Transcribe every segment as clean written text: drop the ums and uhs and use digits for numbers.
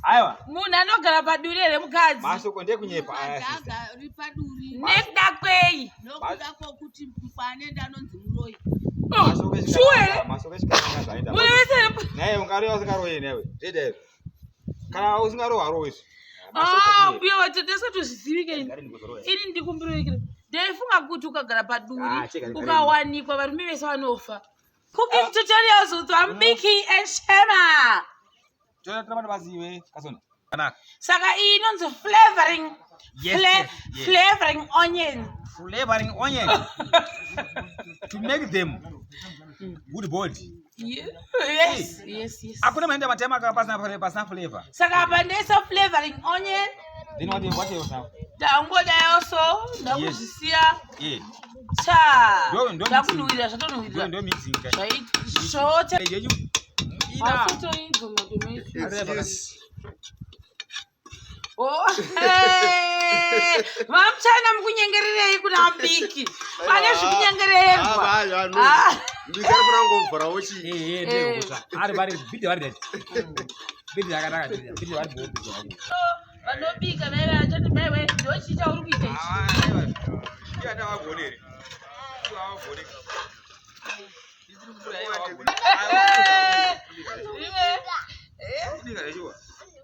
Aiwa. Munhu anogara paduri here mukadzi? Mashoko ndekunyepa aya sister. Agari paduri. Nekuda kwei? Nokuda kwokuti kwaanoenda anonzi muroyi. Mashoko Shuwa here? echikaranga, mashoko echikaranga zvaenda. Murevese here? Naye ungarowa usingaroyi newe. Zvoita izvo. Kana usingarowa harowi izvo. Ah, mbuya vatotesa tozvizivike ini. Ini ndikumbiroikire. Ndaifunga kuti ukagara paduri Ah, chega, chega. ukawanikwa varume vese vanofa. Cooking tutorials with Ambiki and Shema. Toda toda vanhu vazive kasona. Kanaka. Saka iyi inonzi flavoring. Yes, yes, yes. Flavoring onion. Flavoring onion to make them good body. Yes. Hakuna maenda matema aka pasina pasina flavor. Saka apa ndoisa flavoring onion. Then what else now? Ndangodayo so ndakuzvisiya. Yeah. Cha. Ndo Ndakunhuwirira ndo zvatonhuwirira. ndo mixing ka. Zvaishota. Yeju. Ina. Asitoidzo matomatoes. Yes. Oh, hey. Vamuchina mukunyengererei kuna Mbiki? Pane zvikunyengererwa. Ah. ndikari kungovhurawo chii Eh eh ndiko kutsva. Ari vari video vari ready. Video yakanaka video vari bo. Vanobika vaive vachati maiwe ndochii chauri kuita ichi? Ah, aiwa. Iye atavagone here. Iye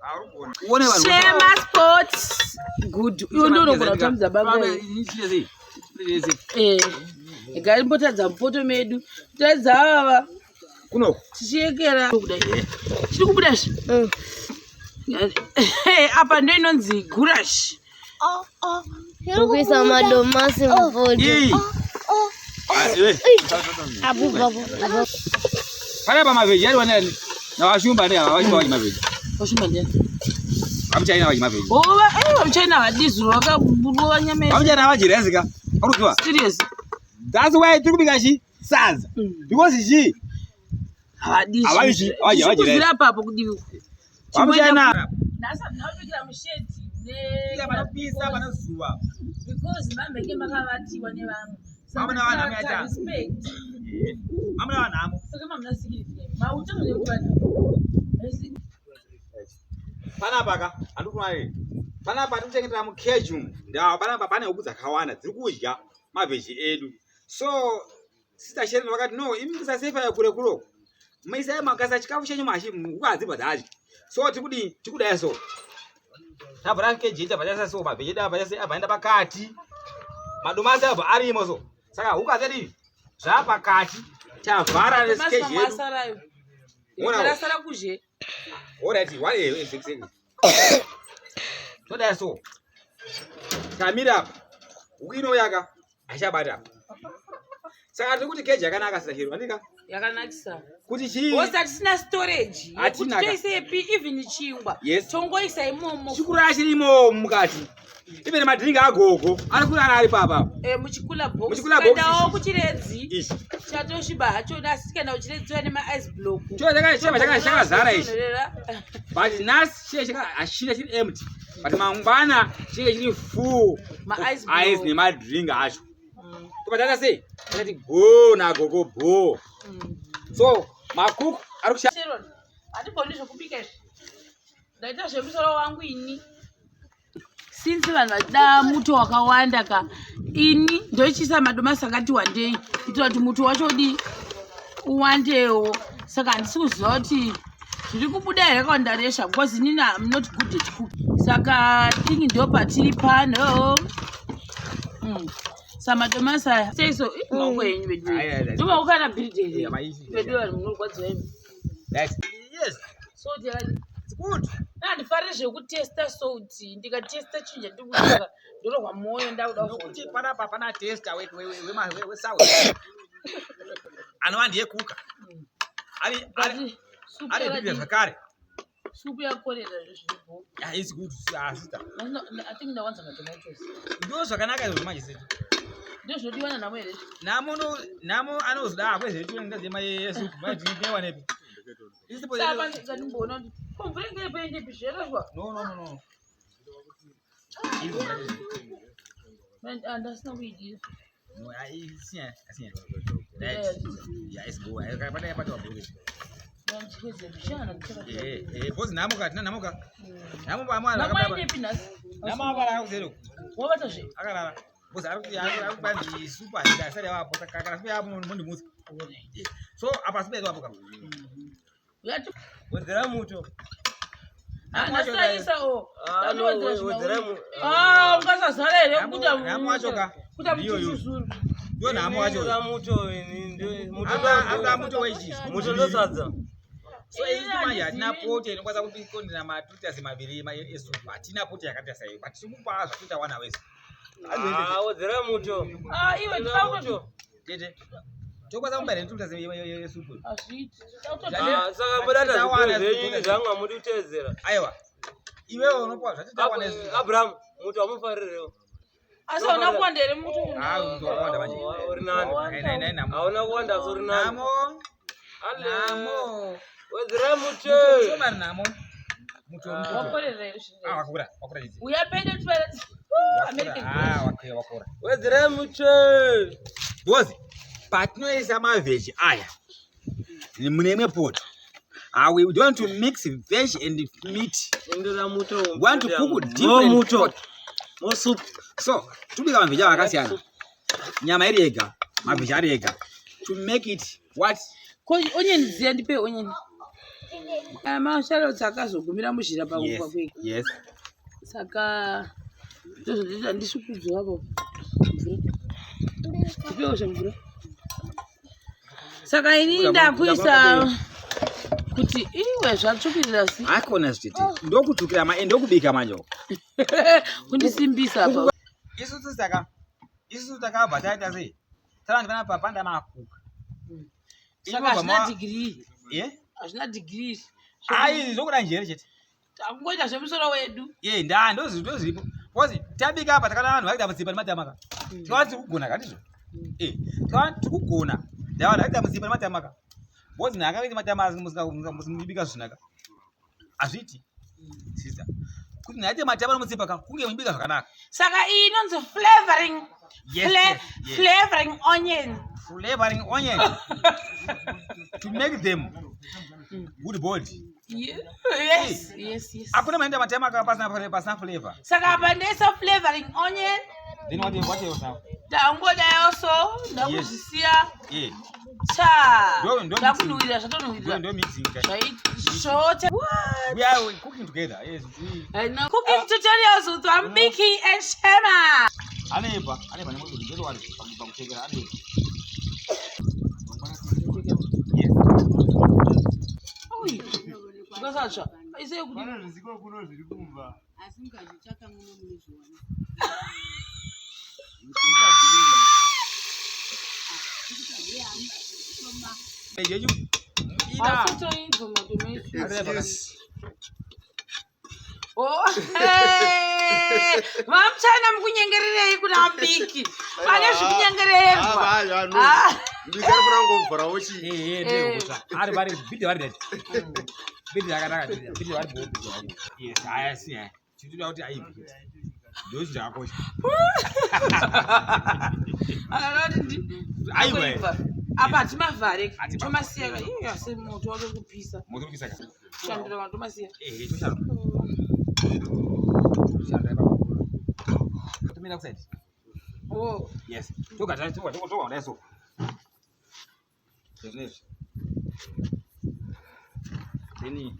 avagone. Shema Sports good. Iwe ndio unogona kutambidza baba. Eh. Gari mbotadza mupoto medu. Tadza ava kuno tichiyekera kudai. Chiri kubuda izvi. Eh, apa ndo inonzi gurash. Kuisa madomasi mupoto. iyi Apo apo apo. panapa mavheji ari wanani navashumba ne vashumba vachi mavheji Washumba ndiani? vamuchaina vachi mavheji Oh, eh, vamuchaina vadizuro vakaburwa nyama. vamuchaina vachirezika arikuziwa Serious. that's why tiri kubika chi sadza because chi Havadi. Havadi chi, havadi, havadi Kuzira apapo kudivi. vamuchaina Nhasi ndinobikira mushedhi ne panopisa panozuva because mambeke makavatiwa nevamwe. Vamwe navanhu vakaita. Respect. vamuna vanhamo Saka mamuna security. Mauto nekuti panapa ka handikuona panapa tiri kuchengetera mukeji umu ndawa panapa pane huku dzakawanda dziri kudya mavheji edu so sister Sharon vakati no imi musasefa kure kuroko maisai makasa chikafu chenyu mashi huku hadzibva dzadya so tikudii tikudai so tabva takeji tabva taisa so mavheji edu abva taisa abva aenda pakati madomasi abva arimo so saka huku hadzadii zvapakati tavhara nesikeji yedu Masarayo. Ona- Rasara kuzhe. Alright, one eh, six, six. Todai so. Tamira apa. Huku inouya ka haichabata apa. Saka tiri kuti keji yakanaka sida chero andika Yakanakisa. kuti chii Hosa tisina storage. Hatina Yekuti ka. toisepi even chingwa. Yes. Tongoisa imomo. chikurara chirimo mukati. Even madringi agogo ari kurara ari papa. Eh, muchikula box. Muchikula box Kuendawo ichi. kuchiredzi. Ichi. Chatoshiba hacho asi kana uchiredziwa nema-ice block. Cho chaka chaka chaka chakazara ichi. Tonhorera. But nhasi chiye chaka hachina chiri empty. But mangwana chinge chiri full Ma-ice of ice block. nemadringi acho. Tobva taita sei? Takati go nagogo bho. So makuku ari kusha Sharon, handigoni zvekubika izvi. Ndaita zvemusoro wangu ini. Since vanhu vachida muto wakawanda ka, ini ndochiisa madomasi akati wandei kuitira kuti muto wacho udii uwandewo. Saka handisi kuziva kuti zviri kubuda here kana ndaresha because inini I'm not good at cooking. Saka thingi ndo patiri pano. Samadomasi aya sei so ih, maoko enyu vedu. Ayi, ayi, ayi. Ndomaoko ana bhiridheri. Yeah, maisi. Vedu vanhu munorwadziwa imi. Yes, Salt yakadii? it's good. Handifariri zvekutesta salt. Ndikatesta chinhu chandikuita ndorohwa mwoyo ndakuda Nokuti panapa pana tester weSouth. Anova ndiye kuka. Ari ari ari bhiridha zvakare. Supu yakorera zviripo. Yeah, it's good. Ah, sister. I think ndawanza matomatoes. Ndo zvakanaka izvozvo manje setu. Ndozvodiwa nanhamo here? Namo no namo anozoda hakwe zvetu ndazema yesupu. Manje ndinowanepi? Isipo Saka ndimboona kuti ko mvura inge iripo zverezwa. No no no no. Ndasina kuidira. No, I see. I see. Right. Yeah, it's good. I Eh, eh, because nhamo ka tina nhamo ka. Nhamo pa mwana akababa. Namaendepi nhasi? Nhamo akarara kuseri uko. Wabata zve? Akarara. Because ari kuti ari kubanzi super asari yapo saka kana super yapo mondimutsa. So apa super yapo ka. Uyati Wedzera muto. nasaisa o. Ah, no, wedzera mu- Ah, ungasazara here kuita Nhamo wacho ka. kuita Ndiyo yo. muchizuru. Ndiyo nhamo wacho. Ndoda muto ini, muto Akuda muto wechi. Muto ndosadza. So isusu manje hatina poto inokwanisa kutikondera matutas maviri esupu. Hatina poto yakaita saiyo. But tiri kupa zvatoita wana wese. Ah, wedzera muto. Ah, iwe Wedzera muto. Tete. Tokwanisa kupa here tutas yesupu. Azviiti. Ah, saka mudata Tawana zvipo zvenyu zvipo zvangu hamudi kuteedzera. Aiwa. Iwewe unopiwa zvatitawana isusu. Abraham, muto hamufarirewo. Asi hauna kuwanda here muto? Ah, muto wakawanda manje. Uri nani? Nai, nai, nai, namo. Hauna kuwanda asi uri nani. Namo. Ale. Namo. Wedzera muto. Muto mari namo. Muto muto. Wakorera here Ah, zvinhu? wakura. Wakura chichi. Uya pende tuvere. Wakura. American. Ah, wakura wakura. Wedzera muto. Because patinoisa mavheji aya mune imwe poto. Ah, we don't want to mix veg and meat. Ndoda muto. We want to cook Mo different muto. pot. Mo soup. So, tobika mavheji aya akasiyana. Nyama iri yega, mavheji ari ega. To make it what? Ko onion dziya ndipe onion. Aya masharotsi akazogumira muzhira pakufa kwega. Yes. Saka ndozvonditi handisi kudzora pa mvura. Ndipewo zvemvura. Saka inini ndakuisa kuti iwe zvatsvukirira si Akona zvitete. Ndokutsvukira ma ndokubika manje. uko. kundisimbisa apa. Isusu saka isusu takabva taita sei? Tavanzi panapa panda makuka. Saka hazvina dhigirii. Eh? Hazvina dhigirii. Ai, zvokuda njere chete. Takungoita zvemusoro wedu. Ye, nda ndozviripo. Because tabika apa takada vanhu vakuita mutsipa nematama ka. Tikaona tiri kugona kandizvo. Eh, tikaona tiri kugona. Nda vanhu vakuita mutsipa nematama ka. Because nhaka akaita matama asi musingabika zvinaka. Hazviiti. Sister. Kuti nhaite matama nemutsipa ka kunge muchibika zvakanaka. Saka iyi inonzi flavoring. Yes, yes, yes. Flavoring onion. Flavoring onion to make them good body. Yes, yes, yes. Hakuna maenda matama ka pasina pasina flavor. Saka apa ndoisa flavoring onion. Then what else now? Ndangodayo so ndakuzvisiya Eh, cha Ndo- ndakunhuhwirira ndo zvatonhuhwirira ndo mixing. ka. zvaisvote We are cooking together. Yes, we cooking tutorials with Wambiki and Shema. anebva anebva nemoto ndotowari pakuchekera anebva. Yes. Ui, zvingasatsva isei kuti Pane zvisiko kuno zviri kumba. Asi mukazvitsvaka muno munozviwana. Yeju. Ida. asitoibva matomato Excuse. Oh, hey. Vamuchina mukunyengererei kuna Ambiki pane zvikunyengererwa Ah, ah, no. Ah. Ndikari kungovhurawo chi. Eh, eh, ndiyo kutsva. Ari vari bidhi vari ready. Bidhi rakanaka bidhi vari bo. Yes, aya si aya. Chinoda kuti aibvi. Ndo zvakakosha. Akati Aiwa. Kuibva. Apa hatimavhare Hatimavhare. tomasiya iye asi moto wake kupisa Moto kupisa ka. kushandura vanhu tomasiya Eh, eh, toshanda. Toshanda ipapo. Tomira kuside. Oh. Yes. Toga toga toga toga kudai so. Zvinezvi. Then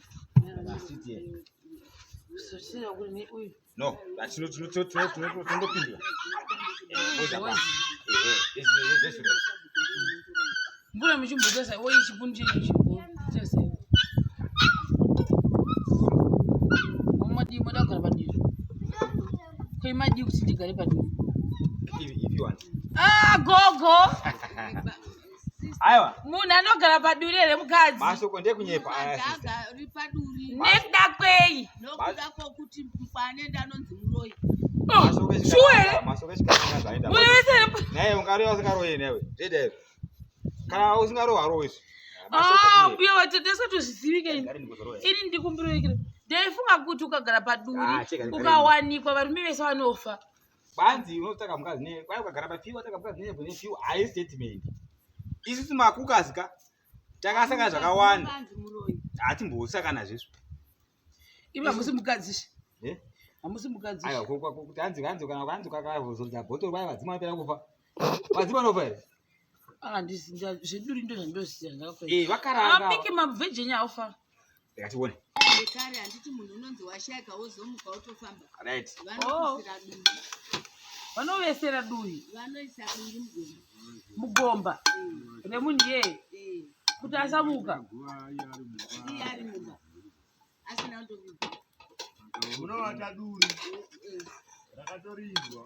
sit here. Sotira kuti ne uyu No, tino tino tino tino tino tinondopindura. Eh, boza pa. Eh, eh, this this this. mvura muchimboita oi chipunu chenyu chimboita sei madii moda kugara padiri koimadii kuti ndigare padiri If you want. ah gogo Aiwa, munhu anogara paduri here mukadzi mashoko ndekunyepa aya sister. Madhaga ri paduri nekuda kwei nokuda kwokuti mukwanenda anonzi muroyi. Mashoko shuwa here echikara mashoko echikara zvaenda. munhu wese here Naye ungarowa usingarowi newe. Zvoita izvo. Kana usingarowi harowi izvo. Ah, mbuya watendesa tozvizivike ini ndikumbiroikire ndaifunga kuti ukagara paduri Ah, chega, chega. ukawanikwa varume vese vanofa Banzi unotsvaka mukadzi ne kwai ukagara pafiwa tsvaka mukadzi ne nefiwa hayi statement. Isusu makukasi ka Takasangana zvakawanda. Vanzi muroyi. Hatimbosangana zvizvo. Imi hamusi mukadzi she. Eh? Hamusi mukadzi. Aiwa, kuti hanzi hanzi kana hanzi kakazodza bhotoro vaya vadzimu vanopera kufa. Vadzimu vanofa here? Ah, zveduri ndo zvandoziva ndakafa. Eh, vakaranga. Abiki mavheji enyu aufa. Ndikatione. Kare handiti munhu unonzi washaika wozomuka wotofamba. Right. Vanoisira duri. Vanovesera duri Vanoisa duri mugomba. mugomba remunhu iyeye Eh, kuti asamuka. iye ari mumba. Asina kundovigwa. Munovata duri rakatorinzwa.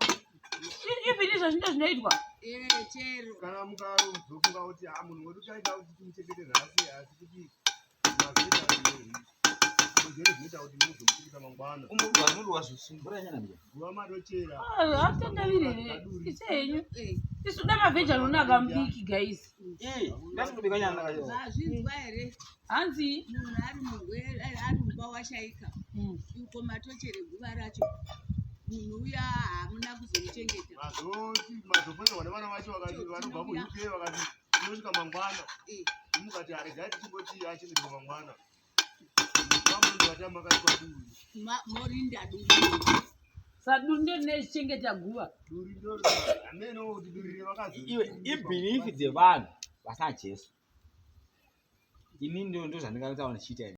Even izvozvi ndo zvinoitwa. Eh, chero. Kana mukazofunga kuti ah munhu wedu taida kuti timuchengete nhasi asi kuti mazita zvirwere zvinoita kuti muzomuchengeta mangwana. Umurwa zvisungura nyana mbiya. Guva madochera. Atendaviri here? Ise henyu. Eh, Isu da mavheji anonaka mubiki guys. Eh, ndasingobika nyana kacho. Mazvinzwa here? Hanzi. Munhu ari murwere ari mumba washaika. Uko matochere guva racho. Munhu uya hamuna kuzomuchengeta. Mazoti mazofonerwa nevana vacho vakati vanobva kuUK vakati tinosvika mangwana. Eh, Mukati aregai tichingoti achengetwa mangwana. Vamunondovata makaiswa duri. Morinda duri. Saduri ndo rinochengeta guva. Duri ndo hameno kuti duri revakazi. Iwe ibhilifi dzevanhu vasina Jesu. Ini ndo zvandingataura ndichiita ini.